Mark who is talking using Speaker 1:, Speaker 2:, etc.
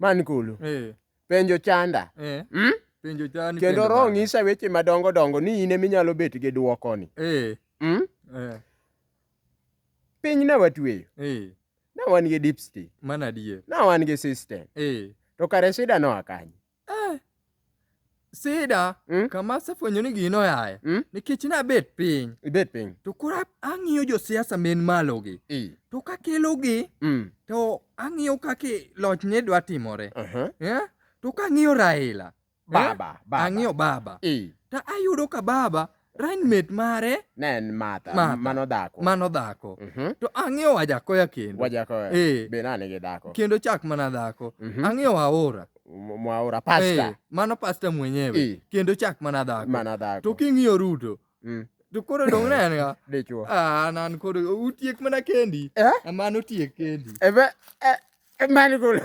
Speaker 1: Man kulu.
Speaker 2: Eh.
Speaker 1: Penjo chanda.
Speaker 2: Eh. Penjo chandi.
Speaker 1: Kendo
Speaker 2: penjo
Speaker 1: roho
Speaker 2: baba.
Speaker 1: ng'isa weche madongo dongo ni in eminyalo bet gi dwoko ni.
Speaker 2: Eh.
Speaker 1: Piny ne watweyo. Ne wan gi deep state.
Speaker 2: Mano adier.
Speaker 1: Ne wan gi system. To kare sida noa kanye?
Speaker 2: Sida kama asefwenyo ni gino oaye. Nikech nabet piny.
Speaker 1: Ibet piny.
Speaker 2: To koro ang'iyo josiasa men malo gi. To kakelogi to ang'iyo kaka loch ne dwa timore. Eh? To kang'iyo Raila.
Speaker 1: Baba, baba.
Speaker 2: Ang'iyo baba. To ayudo ka baba running mate mare
Speaker 1: Ne en Martha,
Speaker 2: Martha.
Speaker 1: mano dhako.
Speaker 2: Mano dhako. To ang'iyo Wajakoya kendo.
Speaker 1: Wajakoya. Be nani gi dhako.
Speaker 2: Kendo chak mana dhako. Ang'iyo Aora.
Speaker 1: Mwaura pasta.
Speaker 2: Mano pasta mwenyewe. Kendo chak mana dhako.
Speaker 1: Mana dhako.
Speaker 2: To king'iyo Ruto. To koro dong' ne en ga.
Speaker 1: Dichuo.
Speaker 2: Ah, nan koro utiek mana kendi.
Speaker 1: Eh?
Speaker 2: Mano tiek kendi.
Speaker 1: Ebe, mano koro.